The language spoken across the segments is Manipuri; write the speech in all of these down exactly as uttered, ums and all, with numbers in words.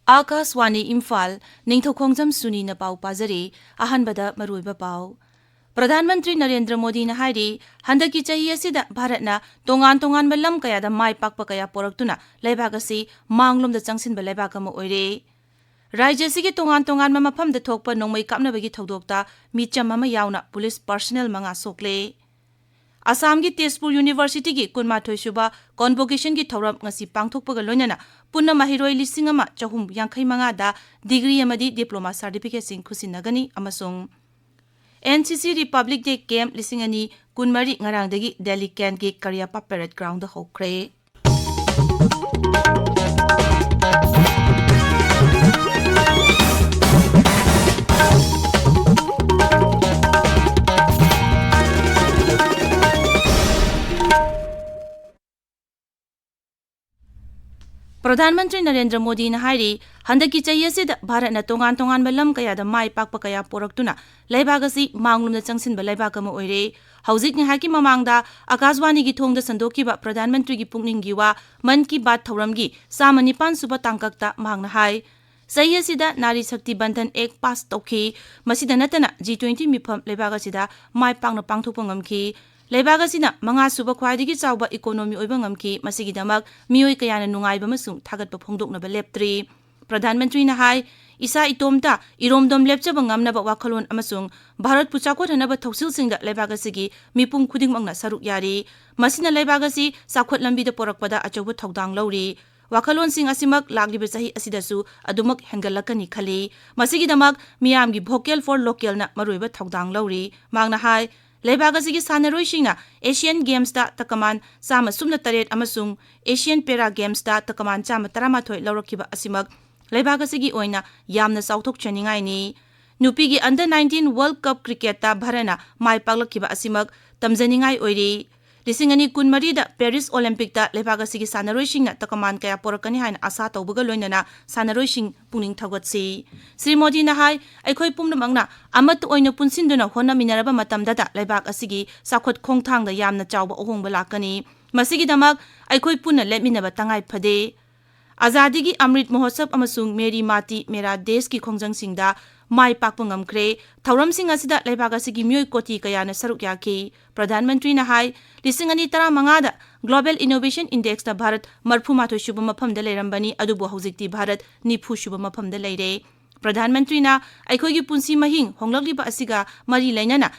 ꯑꯥꯀꯥꯁꯋꯥꯅꯤ ꯏꯝꯐꯥꯜ, ꯅꯤꯡꯊꯧꯈꯣꯡꯖꯝ ꯁꯨꯅꯤꯅ ꯄꯥꯎ ꯄꯥꯖꯔꯤ꯫ ꯑꯍꯥꯟꯕꯗ ꯃꯔꯨꯑꯣꯏꯕ ꯄꯥꯎ꯫ ꯄ꯭ꯔꯙꯥꯟ ꯃꯟꯇ꯭ꯔꯤ ꯅꯔꯦꯟꯗ꯭ꯔ ꯃꯣꯗꯤꯅ ꯍꯥꯏꯔꯤ, ꯍꯟꯗꯛꯀꯤ ꯆꯍꯤ ꯑꯁꯤꯗ ꯚꯥꯔꯠꯅ ꯇꯣꯉꯥꯟ ꯇꯣꯉꯥꯟꯕ ꯂꯝ ꯀꯌꯥꯗ ꯃꯥꯏ ꯄꯥꯛꯄ ꯀꯌꯥ ꯄꯨꯔꯛꯇꯨꯅ ꯂꯩꯕꯥꯛ ꯑꯁꯤ ꯃꯥꯡꯂꯣꯝꯗ ꯆꯪꯁꯤꯟꯕ ꯂꯩꯕꯥꯛ ꯑꯃ ꯑꯣꯏꯔꯦ꯫ ꯔꯥꯖ꯭ꯌ ꯑꯁꯤꯒꯤ ꯇꯣꯉꯥꯟ ꯇꯣꯉꯥꯟꯕ ꯃꯐꯝꯗ ꯊꯣꯛꯄ ꯅꯣꯡꯃꯩ ꯀꯥꯞꯅꯕꯒꯤ ꯊꯧꯗꯣꯛꯇ ꯃꯤꯆꯝ ꯑꯃ ꯌꯥꯎꯅ ꯄꯨꯂꯤꯁ ꯄꯥꯔꯁꯅꯦꯜ ꯃꯉꯥ ꯁꯣꯛꯂꯦ꯫ ꯑꯁꯥꯝꯒꯤ ꯇꯦꯖꯄꯨꯔ ꯌꯨꯅꯤꯚꯔꯁꯤꯇꯤꯒꯤ ꯀꯨꯟꯃꯥꯊꯣꯏ ꯁꯨꯕ ꯀꯣꯟꯚꯣꯀꯦꯁꯟꯒꯤ ꯊꯧꯔꯝ ꯉꯁꯤ ꯄꯥꯡꯊꯣꯛꯄꯒ ꯂꯣꯏꯅꯅ ꯄꯨꯟꯅ ꯃꯍꯩꯔꯣꯏ ꯂꯤꯁꯤꯡ ꯑꯃ ꯆꯍꯨꯝ ꯌꯥꯡꯈꯩ ꯃꯉꯥꯗ ꯗꯤꯒ꯭ꯔꯤ ꯑꯃꯗꯤ ꯗꯤꯄ꯭ꯂꯣꯃꯥ ꯁꯥꯔꯇꯤꯐꯤꯀꯦꯠꯁꯤꯡ ꯈꯨꯠꯁꯤꯟꯅꯒꯅꯤ ꯑꯃꯁꯨꯡ ꯑꯦꯟ ꯁꯤ ꯁꯤ ꯔꯤꯄꯕ꯭ꯂꯤꯛ ꯗꯦ ꯀꯦꯝꯞ ꯂꯤꯁꯤꯡ ꯑꯅꯤ ꯀꯨꯟꯃꯔꯤ ꯉꯔꯥꯡꯗꯒꯤ ꯗꯦꯜꯂꯤ ꯀꯦꯟꯠꯀꯤ ꯀꯔꯤꯌꯞꯄ ꯄꯦꯔꯦꯗ ꯒ꯭ꯔꯥꯎꯟꯗ ꯍꯧꯈ꯭ꯔꯦ꯫ ꯄ꯭ꯔꯙꯥꯟ ꯃꯟꯇ꯭ꯔꯤ ꯅꯔꯦꯟꯗ꯭ꯔ ꯃꯣꯗꯤꯅ ꯍꯥꯏꯔꯤ, ꯍꯟꯗꯛꯀꯤ ꯆꯍꯤ ꯑꯁꯤꯗ ꯚꯥꯔꯠꯅ ꯇꯣꯉꯥꯟ ꯇꯣꯉꯥꯟꯕ ꯂꯝ ꯀꯌꯥꯗ ꯃꯥꯏ ꯄꯥꯛꯄ ꯀꯌꯥ ꯄꯨꯔꯛꯇꯨꯅ ꯂꯩꯕꯥꯛ ꯑꯁꯤ ꯃꯥꯡꯂꯣꯝꯗ ꯆꯪꯁꯤꯟꯕ ꯂꯩꯕꯥꯛ ꯑꯃ ꯑꯣꯏꯔꯦ꯫ ꯍꯧꯖꯤꯛ ꯉꯥꯏꯍꯥꯛꯀꯤ ꯃꯃꯥꯡꯗ ꯑꯀꯥꯁꯕꯥꯅꯤꯒꯤ ꯊꯣꯡꯗ ꯁꯟꯗꯣꯛꯈꯤꯕ ꯄ꯭ꯔꯙꯥꯟ ꯃꯟꯇ꯭ꯔꯤꯒꯤ ꯄꯨꯛꯅꯤꯡꯒꯤ ꯋꯥ ꯃꯟ ꯀꯤ ꯕꯥꯠ ꯊꯧꯔꯝꯒꯤ ꯆꯥꯝꯃ ꯅꯤꯄꯥꯟ ꯁꯨꯕ ꯇꯥꯡꯀꯛꯇ ꯃꯍꯥꯛꯅ ꯍꯥꯏ, ꯆꯍꯤ ꯑꯁꯤꯗ ꯅꯥꯔꯤ ꯁꯛꯇꯤ ꯕꯟꯙꯟ ꯑꯦꯛ ꯄꯥꯁ ꯇꯧꯈꯤ꯫ ꯃꯁꯤꯗ ꯅꯠꯇꯅ ꯖꯤ ꯇ꯭ꯋꯦꯟꯇꯤ ꯃꯤꯐꯝ ꯂꯩꯕꯥꯛ ꯑꯁꯤꯗ ꯃꯥꯏ ꯄꯥꯛꯅ ꯄꯥꯡꯊꯣꯛꯄ ꯉꯝꯈꯤ꯫ ꯂꯩꯕꯥꯛ ꯑꯁꯤꯅ ꯃꯉꯥ ꯁꯨꯕ ꯈ꯭ꯋꯥꯏꯗꯒꯤ ꯆꯥꯎꯕ ꯏꯀꯣꯅꯣꯃꯤ ꯑꯣꯏꯕ ꯉꯝꯈꯤ꯫ ꯃꯁꯤꯒꯤꯗꯃꯛ ꯃꯤꯑꯣꯏ ꯀꯌꯥꯅ ꯅꯨꯡꯉꯥꯏꯕ ꯑꯃꯁꯨꯡ ꯊꯥꯒꯠꯄ ꯐꯣꯡꯗꯣꯛꯅꯕ ꯂꯦꯞꯇ꯭ꯔꯤ꯫ ꯄ꯭ꯔꯙꯥꯟ ꯃꯟꯇ꯭ꯔꯤꯅ ꯍꯥꯏ, ꯏꯁꯥ ꯏꯇꯣꯝꯇ ꯏꯔꯣꯝꯗꯣꯝ ꯂꯦꯞꯆꯕ ꯉꯝꯅꯕ ꯋꯥꯈꯜꯂꯣꯟ ꯑꯃꯁꯨꯡ ꯚꯥꯔꯠꯄꯨ ꯆꯥꯎꯈꯠꯍꯟꯅꯕ ꯊꯧꯁꯤꯜꯁꯤꯡꯗ ꯂꯩꯕꯥꯛ ꯑꯁꯤꯒꯤ ꯃꯤꯄꯨꯝ ꯈꯨꯗꯤꯡꯃꯛꯅ ꯁꯔꯨꯛ ꯌꯥꯔꯤ꯫ ꯃꯁꯤꯅ ꯂꯩꯕꯥꯛ ꯑꯁꯤ ꯆꯥꯎꯈꯠ ꯂꯝꯕꯤꯗ ꯄꯨꯔꯛꯄꯗ ꯑꯆꯧꯕ ꯊꯧꯗꯥꯡ ꯂꯧꯔꯤ꯫ ꯋꯥꯈꯜꯂꯣꯟꯁꯤꯡ ꯑꯁꯤꯃꯛ ꯂꯥꯛꯂꯤꯕ ꯆꯍꯤ ꯑꯁꯤꯗꯁꯨ ꯑꯗꯨꯃꯛ ꯍꯦꯟꯒꯠꯂꯛꯀꯅꯤ ꯈꯜꯂꯤ꯫ ꯃꯁꯤꯒꯤꯗꯃꯛ ꯃꯤꯌꯥꯝꯒꯤ Vocal for Localꯅ ꯃꯔꯨꯑꯣꯏꯕ ꯊꯧꯗꯥꯡ ꯂꯧꯔꯤ꯫ ꯃꯍꯥꯛꯅ ꯍꯥꯏ, ꯂꯩꯕꯥꯛ ꯑꯁꯤꯒꯤ ꯁꯥꯟꯅꯔꯣꯏꯁꯤꯡꯅ ꯑꯦꯁꯤꯌꯥꯟ ꯒꯦꯝꯁꯇ ꯇꯀꯃꯥꯟ ꯆꯥꯝꯃ ꯁꯨꯞꯅ ꯇꯔꯦꯠ ꯑꯃꯁꯨꯡ ꯑꯦꯁꯤꯌꯥꯟ ꯄꯦꯔꯥ ꯒꯦꯝꯁꯇ ꯇꯀꯃꯥꯟ ꯆꯥꯝꯃ ꯇꯔꯥꯃꯥꯊꯣꯏ ꯂꯧꯔꯛꯈꯤꯕ ꯑꯁꯤꯃꯛ ꯂꯩꯕꯥꯛ ꯑꯁꯤꯒꯤ ꯑꯣꯏꯅ ꯌꯥꯝꯅ ꯆꯥꯎꯊꯣꯛꯆꯅꯤꯡꯉꯥꯏꯅꯤ꯫ ꯅꯨꯄꯤꯒꯤ under nineteen World Cup cricketꯇ ꯚꯥꯔꯠꯅ ꯃꯥꯏ ꯄꯥꯛꯂꯛꯈꯤꯕ ꯑꯁꯤꯃꯛ ꯇꯝꯖꯅꯤꯡꯉꯥꯏ ꯑꯣꯏꯔꯤ꯫ ꯂꯤꯁꯤꯡ ꯑꯅꯤ ꯀꯨꯟꯃꯔꯤꯗ ꯄꯦꯔꯤꯁ ꯑꯣꯂꯦꯝꯄꯤꯛꯇ ꯂꯩꯕꯥꯛ ꯑꯁꯤꯒꯤ ꯁꯥꯟꯅꯔꯣꯏꯁꯤꯡꯅ ꯇꯀꯃꯥꯟ ꯀꯌꯥ ꯄꯣꯔꯛꯀꯅꯤ ꯍꯥꯏꯅ ꯑꯥꯁꯥ ꯇꯧꯕꯒ ꯂꯣꯏꯅꯅ ꯁꯥꯟꯅꯔꯣꯏꯁꯤꯡ ꯄꯨꯛꯅꯤꯡ ꯊꯧꯒꯠꯁꯤ꯫ ꯁ꯭ꯔꯤ ꯃꯣꯗꯤꯅ ꯍꯥꯏ, ꯑꯩꯈꯣꯏ ꯄꯨꯝꯅꯃꯛꯅ ꯑꯃꯠꯇ ꯑꯣꯏꯅ ꯄꯨꯟꯁꯤꯟꯗꯨꯅ ꯍꯣꯠꯅꯃꯤꯟꯅꯔꯕ ꯃꯇꯝꯗꯇ ꯂꯩꯕꯥꯛ ꯑꯁꯤꯒꯤ ꯆꯥꯎꯈꯠ ꯈꯣꯡꯊꯥꯡꯗ ꯌꯥꯝꯅ ꯆꯥꯎꯕ ꯑꯍꯣꯡꯕ ꯂꯥꯛꯀꯅꯤ꯫ ꯃꯁꯤꯒꯤꯗꯃꯛ ꯑꯩꯈꯣꯏ ꯄꯨꯟꯅ ꯂꯦꯞꯃꯤꯟꯅꯕ ꯇꯉꯥꯏ ꯐꯗꯦ꯫ ꯑꯖꯥꯗꯤꯒꯤ ꯑꯃ꯭ꯔꯤꯠ ꯃꯍꯣꯠꯁꯕ ꯑꯃꯁꯨꯡ ꯃꯦꯔꯤ ꯃꯥꯇꯤ ꯃꯦꯔꯥ ꯗꯦꯁꯀꯤ ꯈꯣꯡꯖꯪꯁꯤꯡꯗ ꯃꯥꯏ ꯄꯥꯛꯄ ꯉꯝꯈ꯭ꯔꯦ꯫ ꯊꯧꯔꯝꯁꯤꯡ ꯑꯁꯤꯗ ꯂꯩꯕꯥꯛ ꯑꯁꯤꯒꯤ ꯃꯤꯑꯣꯏ ꯀꯣꯇꯤ ꯀꯌꯥꯅ ꯁꯔꯨꯛ ꯌꯥꯈꯤ꯫ ꯄ꯭ꯔꯙꯥꯟ ꯃꯟꯇ꯭ꯔꯤꯅ ꯍꯥꯏ, ꯂꯤꯁꯤꯡ ꯑꯅꯤ ꯇꯔꯥꯃꯉꯥꯗ Global Innovation Indexꯇ ꯚꯥꯔꯠ ꯃꯔꯐꯨꯃꯥꯊꯣꯏ ꯁꯨꯕ ꯃꯐꯝꯗ ꯂꯩꯔꯝꯕꯅꯤ, ꯑꯗꯨꯕꯨ ꯍꯧꯖꯤꯛꯇꯤ ꯚꯥꯔꯠ ꯅꯤꯐꯨ ꯁꯨꯕ ꯃꯐꯝꯗ ꯂꯩꯔꯦ꯫ ꯄ꯭ꯔꯙꯥꯟ ꯃꯟꯇ꯭ꯔꯤꯅ ꯑꯩꯈꯣꯏꯒꯤ ꯄꯨꯟꯁꯤ ꯃꯍꯤꯡ ꯍꯣꯡꯂꯛꯂꯤꯕ ꯑꯁꯤꯒ ꯃꯔꯤ ꯂꯩꯅꯅ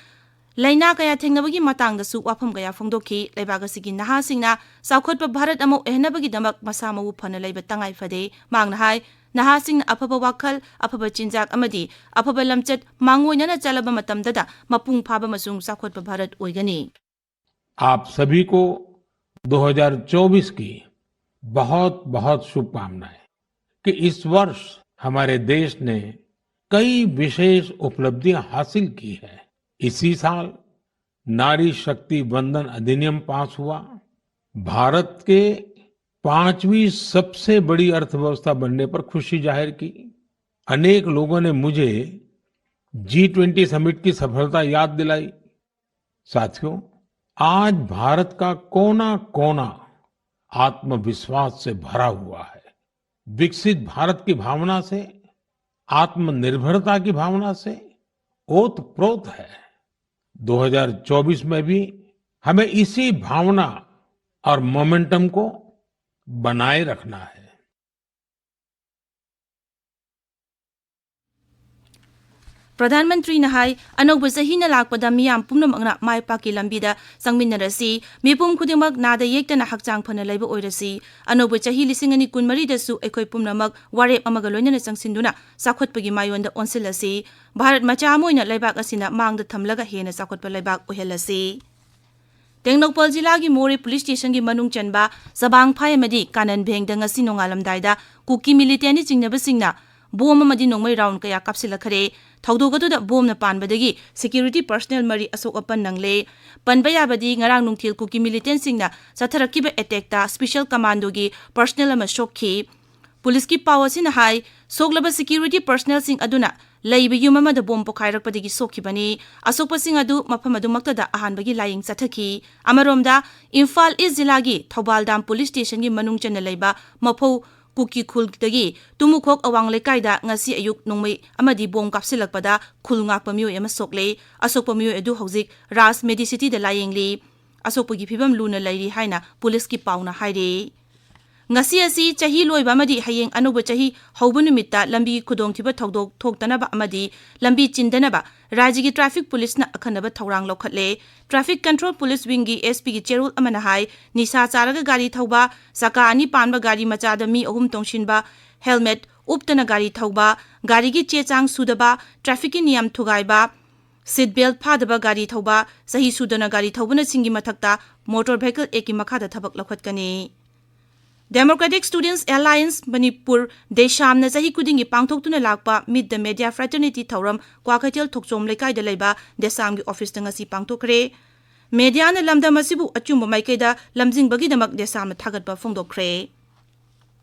ꯂꯥꯏꯅꯥ ꯀꯌꯥ ꯊꯦꯡꯅꯕꯒꯤ ꯃꯇꯥꯡꯗꯁꯨ ꯋꯥꯐꯝ ꯀꯌꯥ ꯐꯣꯡꯗꯣꯛꯈꯤ꯫ ꯂꯩꯕꯥꯛ ꯑꯁꯤꯒꯤ ꯅꯍꯥꯁꯤꯡꯅ ꯆꯥꯎꯈꯠꯄ ꯚꯥꯔꯠ ꯑꯃ ꯑꯣꯏꯍꯟꯅꯕꯒꯤꯗꯃꯛ ꯃꯁꯥ ꯃꯎ ꯐꯅ ꯂꯩꯕ ꯇꯉꯥꯏ ꯐꯗꯦ꯫ ꯃꯍꯥꯛꯅ ꯍꯥꯏ, ꯅꯍꯥꯁꯤꯡꯅ ꯑꯐꯕ ꯋꯥꯈꯜ, ꯑꯐꯕ ꯆꯤꯟꯖꯥꯛ ꯑꯃꯗꯤ ꯑꯐꯕ ꯂꯝꯆꯠ ꯃꯥꯡꯑꯣꯏꯅꯅ ꯆꯠꯂꯕ ꯃꯇꯝꯗꯗ ꯃꯄꯨꯡ ꯐꯥꯕ ꯑꯃꯁꯨꯡ ꯆꯥꯎꯈꯠꯄ ꯚꯥꯔꯠ ꯑꯣꯏꯒꯅꯤ꯫ आप सभी को दो हज़ार चौबीस की बहुत बहुत शुभकामनाएं कि इस वर्ष हमारे देश ने कई विशेष उपलब्धियां हासिल की है। इसी साल नारी शक्ति वंदन अधिनियम पास हुआ। भारत के पांचवी सबसे बड़ी अर्थव्यवस्था बनने पर खुशी जाहिर की। अनेक लोगों ने मुझे जी ट्वेंटी समिट की सफलता याद दिलाई। साथियों, आज भारत का कोना कोना आत्मविश्वास से भरा हुआ है। विकसित भारत की भावना से, आत्मनिर्भरता की भावना से ओतप्रोत है। दो हज़ार चौबीस में भी हमें इसी भावना और मोमेंटम को बनाए रखना है। ꯄ꯭ꯔꯙꯥꯟ ꯃꯟꯇ꯭ꯔꯤꯅ ꯍꯥꯏ, ꯑꯅꯧꯕ ꯆꯍꯤꯅ ꯂꯥꯛꯄꯗ ꯃꯤꯌꯥꯝ ꯄꯨꯝꯅꯃꯛꯅ ꯃꯥꯏ ꯄꯥꯛꯀꯤ ꯂꯝꯕꯤꯗ ꯆꯪꯃꯤꯟꯅꯔꯁꯤ꯫ ꯃꯤꯄꯨꯝ ꯈꯨꯗꯤꯡꯃꯛ ꯅꯥꯗ ꯌꯦꯛꯇꯅ ꯍꯛꯆꯥꯡ ꯐꯅ ꯂꯩꯕ ꯑꯣꯏꯔꯁꯤ꯫ ꯑꯅꯧꯕ ꯆꯍꯤ ꯂꯤꯁꯤꯡ ꯑꯅꯤ ꯀꯨꯟꯃꯔꯤꯗꯁꯨ ꯑꯩꯈꯣꯏ ꯄꯨꯝꯅꯃꯛ ꯋꯥꯔꯦꯞ ꯑꯃꯒ ꯂꯣꯏꯅꯅ ꯆꯪꯁꯤꯟꯗꯨꯅ ꯆꯥꯎꯈꯠꯄꯒꯤ ꯃꯥꯏꯑꯣꯟꯗ ꯑꯣꯟꯁꯤꯜꯂꯁꯤ꯫ ꯚꯥꯔꯠ ꯃꯆꯥ ꯑꯃ ꯑꯣꯏꯅ ꯂꯩꯕꯥꯛ ꯑꯁꯤꯅ ꯃꯥꯡꯗ ꯊꯝꯂꯒ ꯍꯦꯟꯅ ꯆꯥꯎꯈꯠꯄ ꯂꯩꯕꯥꯛ ꯑꯣꯏꯍꯜꯂꯁꯤ꯫ ꯇꯦꯡꯅꯧꯄꯜ ꯖꯤꯂꯥꯒꯤ ꯃꯣꯔꯦ ꯄꯨꯂꯤꯁ ꯁ꯭ꯇꯦꯁꯟꯒꯤ ꯃꯅꯨꯡ ꯆꯟꯕ ꯆꯕꯥꯡꯐꯥꯏ ꯑꯃꯗꯤ ꯀꯥꯅꯟ ꯚꯦꯡꯗ ꯉꯁꯤ ꯅꯣꯡꯉꯥꯜꯂꯝꯗꯥꯏꯗ ꯀꯨꯀꯤ ꯃꯤꯂꯤꯇꯦꯟꯠꯅ ꯆꯤꯡꯅꯕꯁꯤꯡꯅ ꯕꯣꯝ ꯑꯃꯗꯤ ꯅꯣꯡꯃꯩ ꯔꯥꯎꯟ ꯀꯌꯥ ꯀꯥꯞꯁꯤꯜꯂꯛꯈ꯭ꯔꯦ꯫ ꯊꯧꯗꯣꯛ ꯑꯗꯨꯗ ꯕꯣꯝꯅ ꯄꯥꯟꯕꯗꯒꯤ ꯁꯦꯀ꯭ꯌꯨꯔꯤꯇꯤ ꯄꯔꯁꯅꯦꯜ ꯃꯔꯤ ꯑꯁꯣꯛ ꯑꯄꯟ ꯅꯪꯂꯦ꯫ ꯄꯟꯕ ꯌꯥꯕꯗꯤ ꯉꯔꯥꯡ ꯅꯨꯡꯊꯤꯜ ꯀꯨꯀꯤ ꯃꯤꯂꯤꯇꯦꯟꯁꯤꯡꯅ ꯆꯠꯊꯔꯛꯈꯤꯕ ꯑꯦꯇꯦꯛꯇ ꯁ꯭ꯄꯦꯁꯦꯜ ꯀꯃꯥꯟꯗꯣꯒꯤ ꯄꯔꯁꯅꯦꯜ ꯑꯃ ꯁꯣꯛꯈꯤ꯫ ꯄꯨꯂꯤꯁꯀꯤ ꯄꯥꯎ ꯑꯁꯤꯅ ꯍꯥꯏ, ꯁꯣꯛꯂꯕ ꯁꯦꯀ꯭ꯌꯨꯔꯤꯇꯤ ꯄꯔꯁꯅꯦꯜꯁꯤꯡ ꯑꯗꯨꯅ ꯂꯩꯕ ꯌꯨꯝ ꯑꯃꯗ ꯕꯣꯝ ꯄꯣꯈꯥꯏꯔꯛꯄꯗꯒꯤ ꯁꯣꯛꯈꯤꯕꯅꯤ꯫ ꯑꯁꯣꯛꯄꯁꯤꯡ ꯑꯗꯨ ꯃꯐꯝ ꯑꯗꯨꯃꯛꯇꯗ ꯑꯍꯥꯟꯕꯒꯤ ꯂꯥꯌꯦꯡ ꯆꯠꯊꯈꯤ꯫ ꯑꯃꯔꯣꯝꯗ, ꯏꯝꯐꯥꯜ ꯏꯁ ꯖꯤꯂꯥꯒꯤ ꯊꯧꯕꯥꯜ ꯗꯥꯝ ꯄꯨꯂꯤꯁ ꯁ꯭ꯇꯦꯁꯟꯒꯤ ꯃꯅꯨꯡ ꯆꯟꯅ ꯂꯩꯕ ꯃꯐꯧ ꯀꯨꯀꯤ ꯈꯨꯜꯗꯒꯤ ꯇꯨꯃꯨꯈꯣꯛ ꯑꯋꯥꯡ ꯂꯩꯀꯥꯏꯗ ꯉꯁꯤ ꯑꯌꯨꯛ ꯅꯣꯡꯃꯩ ꯑꯃꯗꯤ ꯕꯣꯝ ꯀꯥꯞꯁꯤꯜꯂꯛꯄꯗ ꯈꯨꯜ ꯉꯥꯛꯄ ꯃꯤꯑꯣꯏ ꯑꯃ ꯁꯣꯛꯂꯦ꯫ ꯑꯁꯣꯛꯄ ꯃꯤꯑꯣꯏ ꯑꯗꯨ ꯍꯧꯖꯤꯛ ꯔꯥꯖ ꯃꯦꯗꯤꯁꯤꯇꯤꯗ ꯂꯥꯌꯦꯡꯂꯤ꯫ ꯑꯁꯣꯛꯄꯒꯤ ꯐꯤꯕꯝ ꯂꯨꯅ ꯂꯩꯔꯤ ꯍꯥꯏꯅ ꯄꯨꯂꯤꯁꯀꯤ ꯄꯥꯎꯅ ꯍꯥꯏꯔꯤ꯫ ꯉꯁꯤ ꯑꯁꯤ ꯆꯍꯤ ꯂꯣꯏꯕ ꯑꯃꯗꯤ ꯍꯌꯦꯡ ꯑꯅꯧꯕ ꯆꯍꯤ ꯍꯧꯕ ꯅꯨꯃꯤꯠꯇ ꯂꯝꯕꯤꯒꯤ ꯈꯨꯗꯣꯡꯊꯤꯕ ꯊꯧꯗꯣꯛ ꯊꯣꯛꯇꯅꯕ ꯑꯃꯗꯤ ꯂꯝꯕꯤ ꯆꯤꯟꯗꯅꯕ ꯔꯥꯖ꯭ꯌꯒꯤ ꯇ꯭ꯔꯥꯐꯤꯛ ꯄꯨꯂꯤꯁꯅ ꯑꯈꯟꯅꯕ ꯊꯧꯔꯥꯡ ꯂꯧꯈꯠꯂꯦ꯫ ꯇ꯭ꯔꯥꯐꯤꯛ ꯀꯟꯇ꯭ꯔꯣꯜ ꯄꯨꯂꯤꯁ ꯋꯤꯡꯒꯤ ꯑꯦꯁ ꯄꯤꯒꯤ ꯆꯦꯔꯣꯜ ꯑꯃꯅ ꯍꯥꯏ, ꯅꯤꯁꯥ ꯆꯥꯔꯒ ꯒꯥꯔꯤ ꯊꯧꯕ, ꯆꯀꯥ ꯑꯅꯤ ꯄꯥꯟꯕ ꯒꯥꯔꯤ ꯃꯆꯥꯗ ꯃꯤ ꯑꯍꯨꯝ ꯇꯣꯡꯁꯤꯟꯕ, ꯍꯦꯜꯃꯦꯠ ꯎꯞꯇꯅ ꯒꯥꯔꯤ ꯊꯧꯕ, ꯒꯥꯔꯤꯒꯤ ꯆꯦ ꯆꯥꯡ ꯁꯨꯗꯕ, ꯇ꯭ꯔꯥꯐꯤꯛꯀꯤ ꯅꯤꯌꯝ ꯊꯨꯒꯥꯏꯕ, ꯁꯤꯠ ꯕꯦꯜꯠ ꯐꯥꯗꯕ ꯒꯥꯔꯤ ꯊꯧꯕ, ꯆꯍꯤ ꯁꯨꯗꯅ ꯒꯥꯔꯤ ꯊꯧꯕꯅꯆꯤꯡꯒꯤ ꯃꯊꯛꯇ ꯃꯣꯇꯣꯔ ꯚꯦꯍꯤꯀꯜ ꯑꯦꯛꯀꯤ ꯃꯈꯥꯗ ꯊꯕꯛ ꯂꯧꯈꯠꯀꯅꯤ꯫ ꯗꯦꯃꯣꯀ꯭ꯔꯦꯇꯤꯛ ꯁ꯭ꯇꯨꯗꯦꯟꯠꯁ ꯑꯦꯂꯥꯌꯟꯁ ꯃꯅꯤꯄꯨꯔ, ꯗꯦꯁꯥꯝꯅ ꯆꯍꯤ ꯈꯨꯗꯤꯡꯒꯤ ꯄꯥꯡꯊꯣꯛꯇꯨꯅ ꯂꯥꯛꯄ Meet the Media Fraternity ꯊꯧꯔꯝ ꯀ꯭ꯋꯥꯀꯩꯊꯦꯜ ꯊꯣꯛꯆꯣꯝ ꯂꯩꯀꯥꯏꯗ ꯂꯩꯕ ꯗꯦꯁꯥꯝꯒꯤ ꯑꯣꯐꯤꯁꯇ ꯉꯁꯤ ꯄꯥꯡꯊꯣꯛꯈ꯭ꯔꯦ꯫ ꯃꯦꯗꯤꯌꯥꯅ ꯂꯝꯗꯝ ꯑꯁꯤꯕꯨ ꯑꯆꯨꯝꯕ ꯃꯥꯏꯀꯩꯗ ꯂꯝꯖꯤꯡꯕꯒꯤꯗꯃꯛ ꯗꯦꯁꯥꯝꯅ ꯊꯥꯒꯠꯄ ꯐꯣꯡꯗꯣꯛꯈ꯭ꯔꯦ꯫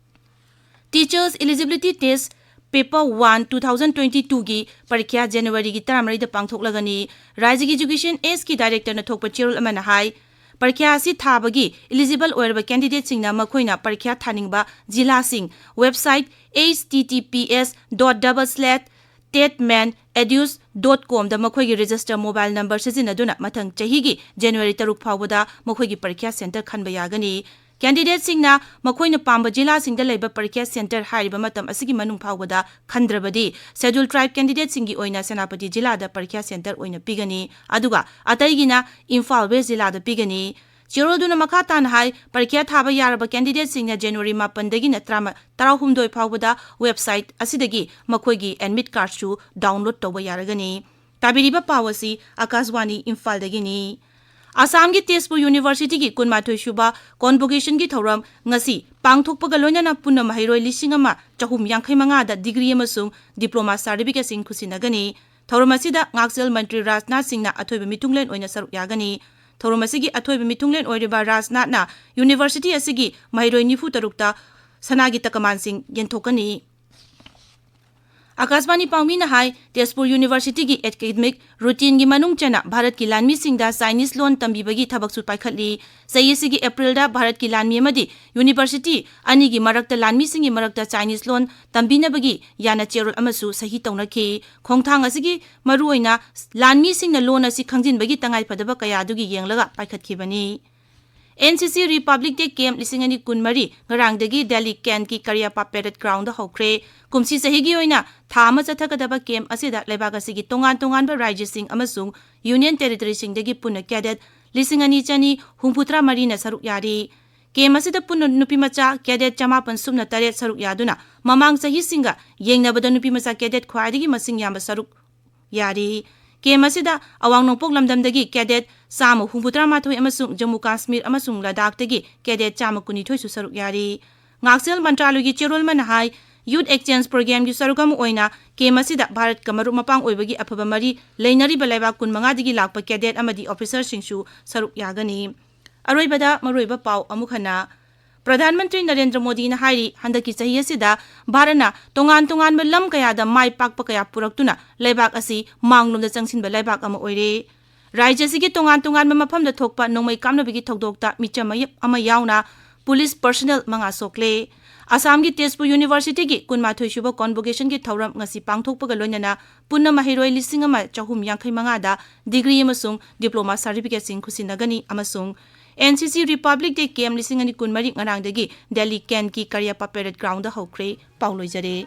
Teachers Eligibility Test Paper one two thousand twenty-two ꯒꯤ ꯄꯔꯤꯈ꯭ꯌꯥ ꯖꯅꯋꯥꯔꯤꯒꯤ ꯇꯔꯥꯃꯔꯤꯗ ꯄꯥꯡꯊꯣꯛꯂꯒꯅꯤ꯫ ꯔꯥꯖ꯭ꯌꯒꯤ Education Sꯀꯤ ꯗꯥꯏꯔꯦꯛꯇꯔꯅ ꯊꯣꯛꯄ ꯆꯦꯔꯣꯜ ꯑꯃꯅ ꯍꯥꯏ, ꯄꯔꯤꯈ꯭ꯌꯥ ꯑꯁꯤ ꯊꯥꯕꯒꯤ eligible ꯑꯣꯏꯔꯕ candidateꯁꯤꯡꯅ ꯃꯈꯣꯏꯅ ꯄꯔꯤꯈ꯭ꯌꯥ ꯊꯥꯅꯤꯡꯕ ꯖꯤꯂꯥꯁꯤꯡ website H T T P S dot double slash TETMAN edus dot comꯗ ꯃꯈꯣꯏꯒꯤ register mobile number ꯁꯤꯖꯤꯟꯅꯗꯨꯅ ꯃꯊꯪ ꯆꯍꯤꯒꯤ ꯖꯅꯋꯥꯔꯤ ꯇꯔꯨꯛ ꯐꯥꯎꯕꯗ ꯃꯈꯣꯏꯒꯤ ꯄꯔꯤꯈ꯭ꯌꯥ center ꯈꯟꯕ ꯌꯥꯒꯅꯤ꯫ Candidateꯁꯤꯡꯅ ꯃꯈꯣꯏꯅ ꯄꯥꯝꯕ ꯖꯤꯂꯥꯁꯤꯡꯗ ꯂꯩꯕ ꯄꯔꯤꯈ꯭ꯌꯥ center ꯍꯥꯏꯔꯤꯕ ꯃꯇꯝ ꯑꯁꯤꯒꯤ ꯃꯅꯨꯡ ꯐꯥꯎꯕꯗ ꯈꯟꯗ꯭ꯔꯕꯗꯤ, Scheduled Tribe candidateꯁꯤꯡꯒꯤ ꯑꯣꯏꯅ ꯁꯦꯅꯥꯄꯇꯤ ꯖꯤꯂꯥꯗ ꯄꯔꯤꯈ꯭ꯌꯥ center ꯑꯣꯏꯅ ꯄꯤꯒꯅꯤ, ꯑꯗꯨꯒ ꯑꯇꯩꯒꯤꯅ ꯏꯝꯐꯥꯜ West ꯖꯤꯂꯥꯗ ꯄꯤꯒꯅꯤ꯫ ꯆꯦꯔꯣꯜꯗꯨꯅ ꯃꯈꯥ ꯇꯥꯅ ꯍꯥꯏ, ꯄꯔꯤꯈ꯭ꯌꯥ ꯊꯥꯕ ꯌꯥꯔꯕ candidateꯁꯤꯡꯅ ꯖꯅꯋꯥꯔꯤ ꯃꯥꯄꯟꯗꯒꯤꯅ ꯇꯔꯥꯃ-, ꯇꯔꯥꯍꯨꯝꯗꯣꯏ ꯐꯥꯎꯕꯗ website ꯑꯁꯤꯗꯒꯤ ꯃꯈꯣꯏꯒꯤ admit cardꯁꯨ download ꯇꯧꯕ ꯌꯥꯔꯒꯅꯤ꯫ ꯇꯥꯕꯤꯔꯤꯕ ꯄꯥꯎ ꯑꯁꯤ ꯑꯀꯥꯁꯕꯥꯅꯤ ꯏꯝꯐꯥꯜꯗꯒꯤꯅꯤ꯫ ꯑꯁꯥꯝꯒꯤ ꯇꯦꯖꯄꯨꯔ ꯌꯨꯅꯤꯚꯔꯁꯤꯇꯤꯒꯤ ꯀꯨꯟꯃꯥꯊꯣꯏ ꯁꯨꯕ ꯀꯣꯟꯚꯣꯀꯦꯁꯟꯒꯤ ꯊꯧꯔꯝ ꯉꯁꯤ ꯄꯥꯡꯊꯣꯛꯄꯒ ꯂꯣꯏꯅꯅ ꯄꯨꯟꯅ ꯃꯍꯩꯔꯣꯏ ꯂꯤꯁꯤꯡ ꯑꯃ ꯆꯍꯨꯝ ꯌꯥꯡꯈꯩ ꯃꯉꯥꯗ ꯗꯤꯒ꯭ꯔꯤ ꯑꯃꯁꯨꯡ ꯗꯤꯄ꯭ꯂꯣꯃꯥ ꯁꯥꯔꯇꯤꯐꯤꯀꯦꯠꯁꯤꯡ ꯈꯨꯠꯁꯤꯟꯅꯒꯅꯤ꯫ ꯊꯧꯔꯝ ꯑꯁꯤꯗ ꯉꯥꯛꯁꯦꯜ ꯃꯟꯇ꯭ꯔꯤ ꯔꯥꯖꯅꯥꯊ ꯁꯤꯡꯅ ꯑꯊꯣꯏꯕ ꯃꯤꯊꯨꯡꯂꯦꯟ ꯑꯣꯏꯅ ꯁꯔꯨꯛ ꯌꯥꯒꯅꯤ꯫ ꯊꯧꯔꯝ ꯑꯁꯤꯒꯤ ꯑꯊꯣꯏꯕ ꯃꯤꯊꯨꯡꯂꯦꯟ ꯑꯣꯏꯔꯤꯕ ꯔꯥꯖꯅꯥꯊꯅ ꯌꯨꯅꯤꯚꯔꯁꯤꯇꯤ ꯑꯁꯤꯒꯤ ꯃꯍꯩꯔꯣꯏ ꯅꯤꯐꯨ ꯇꯔꯨꯛꯇ ꯁꯅꯥꯒꯤ ꯇꯀꯃꯥꯟꯁꯤꯡ ꯌꯦꯟꯊꯣꯛꯀꯅꯤ꯫ ꯑꯀꯥꯁꯕꯥꯅꯤ ꯄꯥꯎꯃꯤꯅ ꯍꯥꯏ, ꯇꯦꯖꯄꯨꯔ ꯌꯨꯅꯤꯚꯔꯁꯤꯇꯤꯒꯤ ꯑꯦꯀꯥꯗꯃꯤꯛ ꯔꯨꯇꯤꯟꯒꯤ ꯃꯅꯨꯡ ꯆꯟꯅ ꯚꯥꯔꯠꯀꯤ ꯂꯥꯟꯃꯤꯁꯤꯡꯗ ꯆꯥꯏꯅꯤꯁ ꯂꯣꯟ ꯇꯝꯕꯤꯕꯒꯤ ꯊꯕꯛꯁꯨ ꯄꯥꯏꯈꯠꯂꯤ꯫ ꯆꯍꯤ ꯑꯁꯤꯒꯤ ꯑꯦꯄ꯭ꯔꯤꯜꯗ ꯚꯥꯔꯠꯀꯤ ꯂꯥꯟꯃꯤ ꯑꯃꯗꯤ ꯌꯨꯅꯤꯚꯔꯁꯤꯇꯤ ꯑꯅꯤꯒꯤ ꯃꯔꯛꯇ ꯂꯥꯟꯃꯤꯁꯤꯡꯒꯤ ꯃꯔꯛꯇ ꯆꯥꯏꯅꯤꯁ ꯂꯣꯟ ꯇꯝꯕꯤꯅꯕꯒꯤ ꯌꯥꯅ ꯆꯦꯔꯣꯜ ꯑꯃꯁꯨ ꯁꯍꯤ ꯇꯧꯅꯈꯤ꯫ ꯈꯣꯡꯊꯥꯡ ꯑꯁꯤꯒꯤ ꯃꯔꯨꯑꯣꯏꯅ ꯂꯥꯟꯃꯤꯁꯤꯡꯅ ꯂꯣꯟ ꯑꯁꯤ ꯈꯪꯖꯤꯟꯕꯒꯤ ꯇꯉꯥꯏꯐꯗꯕ ꯀꯌꯥ ꯑꯗꯨꯒꯤ ꯌꯦꯡꯂꯒ ꯄꯥꯏꯈꯠꯈꯤꯕꯅꯤ꯫ ꯑꯦꯟ ꯁꯤ ꯁꯤ ꯔꯤꯄꯕ꯭ꯂꯤꯛ ꯗꯦ ꯀꯦꯝꯞ ꯂꯤꯁꯤꯡ ꯑꯅꯤ ꯀꯨꯟꯃꯔꯤ ꯉꯔꯥꯡꯗꯒꯤ ꯗꯦꯜꯂꯤ ꯀꯦꯟꯠꯀꯤ ꯀꯔꯤꯌꯞꯄ ꯄꯦꯔꯦꯗ ꯒ꯭ꯔꯥꯎꯟꯗ ꯍꯧꯈ꯭ꯔꯦ꯫ ꯀꯨꯝꯁꯤ ꯆꯍꯤꯒꯤ ꯑꯣꯏꯅ ꯊꯥ ꯑꯃ ꯆꯠꯊꯒꯗꯕ ꯀꯦꯝꯞ ꯑꯁꯤꯗ ꯂꯩꯕꯥꯛ ꯑꯁꯤꯒꯤ ꯇꯣꯉꯥꯟ ꯇꯣꯉꯥꯟꯕ ꯔꯥꯖ꯭ꯌꯁꯤꯡ ꯑꯃꯁꯨꯡ ꯌꯨꯅꯤꯌꯟ ꯇꯦꯔꯤꯇꯣꯔꯤꯁꯤꯡꯗꯒꯤ ꯄꯨꯟꯅ ꯀꯦꯗꯦꯠ ꯂꯤꯁꯤꯡ ꯑꯅꯤ ꯆꯅꯤ ꯍꯨꯝꯐꯨꯇꯔꯥ ꯃꯔꯤꯅ ꯁꯔꯨꯛ ꯌꯥꯔꯤ꯫ ꯀꯦꯝꯞ ꯑꯁꯤꯗ ꯄꯨꯟꯅ ꯅꯨꯄꯤꯃꯆꯥ ꯀꯦꯗꯦꯠ ꯆꯃꯥꯄꯟ ꯁꯨꯞꯅ ꯇꯔꯦꯠ ꯁꯔꯨꯛ ꯌꯥꯗꯨꯅ ꯃꯃꯥꯡ ꯆꯍꯤꯁꯤꯡꯒ ꯌꯦꯡꯅꯕꯗ ꯅꯨꯄꯤꯃꯆꯥ ꯀꯦꯗꯦꯠ ꯈ꯭ꯋꯥꯏꯗꯒꯤ ꯃꯁꯤꯡ ꯌꯥꯝꯕ ꯁꯔꯨꯛ ꯌꯥꯔꯤ꯫ ꯀꯦꯝꯞ ꯑꯁꯤꯗ ꯑꯋꯥꯡ ꯅꯣꯡꯄꯣꯛ ꯂꯝꯗꯝꯗꯒꯤ ꯀꯦꯗꯦꯠ ꯆꯥꯝꯃ ꯍꯨꯝꯐꯨꯇꯔꯥ ꯃꯥꯊꯣꯏ ꯑꯃꯁꯨꯡ ꯖꯝꯃꯨ ꯀꯥꯁꯃꯤꯔ ꯑꯃꯁꯨꯡ ꯂꯗꯥꯈꯇꯒꯤ ꯀꯦꯗꯦꯠ ꯆꯥꯝꯃ ꯀꯨꯟꯅꯤꯊꯣꯏꯁꯨ ꯁꯔꯨꯛ ꯌꯥꯔꯤ꯫ ꯉꯥꯛꯁꯦꯜ ꯃꯟꯇ꯭ꯔꯥꯂꯣꯏꯒꯤ ꯆꯦꯔꯣꯜ ꯑꯃꯅ ꯍꯥꯏ, ꯌꯨꯊ ꯑꯦꯛꯁꯆꯦꯟꯖ ꯄ꯭ꯔꯣꯒ꯭ꯔꯥꯝꯒꯤ ꯁꯔꯨꯛ ꯑꯃ ꯑꯣꯏꯅ ꯀꯦꯝꯞ ꯑꯁꯤꯗ ꯚꯥꯔꯠꯀ ꯃꯔꯨꯞ ꯃꯄꯥꯡ ꯑꯣꯏꯕꯒꯤ ꯑꯐꯕ ꯃꯔꯤ ꯂꯩꯅꯔꯤꯕ ꯂꯩꯕꯥꯛ ꯀꯨꯟꯃꯉꯥꯗꯒꯤ ꯂꯥꯛꯄ ꯀꯦꯗꯦꯠ ꯑꯃꯗꯤ ꯑꯣꯐꯤꯁꯔꯁꯤꯡꯁꯨ ꯁꯔꯨꯛ ꯌꯥꯒꯅꯤ꯫ ꯑꯔꯣꯏꯕꯗ ꯃꯔꯨꯑꯣꯏꯕ ꯄꯥꯎ ꯑꯃꯨꯛ ꯍꯟꯅ꯫ ꯄ꯭ꯔꯙꯥꯟ ꯃꯟꯇ꯭ꯔꯤ ꯅꯔꯦꯟꯗ꯭ꯔ ꯃꯣꯗꯤꯅ ꯍꯥꯏꯔꯤ, ꯍꯟꯗꯛꯀꯤ ꯆꯍꯤ ꯑꯁꯤꯗ ꯚꯥꯔꯠꯅ ꯇꯣꯉꯥꯟ ꯇꯣꯉꯥꯟꯕ ꯂꯝ ꯀꯌꯥꯗ ꯃꯥꯏ ꯄꯥꯛꯄ ꯀꯌꯥ ꯄꯨꯔꯛꯇꯨꯅ ꯂꯩꯕꯥꯛ ꯑꯁꯤ ꯃꯥꯡꯂꯣꯝꯗ ꯆꯪꯁꯤꯟꯕ ꯂꯩꯕꯥꯛ ꯑꯃ ꯑꯣꯏꯔꯦ꯫ ꯔꯥꯖ꯭ꯌ ꯑꯁꯤꯒꯤ ꯇꯣꯉꯥꯟ ꯇꯣꯉꯥꯟꯕ ꯃꯐꯝꯗ ꯊꯣꯛꯄ ꯅꯣꯡꯃꯩ ꯀꯥꯞꯅꯕꯒꯤ ꯊꯧꯗꯣꯛꯇ ꯃꯤꯆꯝ ꯑꯃ ꯌꯥꯎꯅ ꯄꯨꯂꯤꯁ ꯄꯔꯁꯅꯦꯜ ꯃꯉꯥ ꯁꯣꯛꯂꯦ꯫ ꯑꯁꯥꯝꯒꯤ ꯇꯦꯖꯄꯨꯔ ꯌꯨꯅꯤꯚꯔꯁꯤꯇꯤꯒꯤ ꯀꯨꯟꯃꯥꯊꯣꯏ ꯁꯨꯕ ꯀꯣꯟꯚꯣꯀꯦꯁꯟꯒꯤ ꯊꯧꯔꯝ ꯉꯁꯤ ꯄꯥꯡꯊꯣꯛꯄꯒ ꯂꯣꯏꯅꯅ ꯄꯨꯟꯅ ꯃꯍꯩꯔꯣꯏ ꯂꯤꯁꯤꯡ ꯑꯃ ꯆꯍꯨꯝ ꯌꯥꯡꯈꯩ ꯃꯉꯥꯗ ꯗꯤꯒ꯭ꯔꯤ ꯑꯃꯁꯨꯡ ꯗꯤꯄ꯭ꯂꯣꯃꯥ ꯁꯥꯔꯇꯤꯐꯤꯀꯦꯠꯁꯤꯡ ꯈꯨꯠꯁꯤꯟꯅꯒꯅꯤ ꯑꯃꯁꯨꯡ ꯑꯦꯟ ꯁꯤ ꯁꯤ ꯔꯤꯄꯕ꯭ꯂꯤꯛ ꯗꯦ ꯀꯦꯝꯞ ꯂꯤꯁꯤꯡ ꯑꯅꯤ ꯀꯨꯟꯃꯔꯤ ꯉꯔꯥꯡꯗꯒꯤ ꯗꯦꯜꯂꯤ ꯀꯦꯟꯠꯀꯤ ꯀꯔꯤꯌꯞꯄ ꯄꯦꯔꯦꯗ ꯒ꯭ꯔꯥꯎꯟꯗ ꯍꯧꯈ꯭ꯔꯦ꯫ ꯄꯥꯎ ꯂꯣꯏꯖꯔꯦ꯫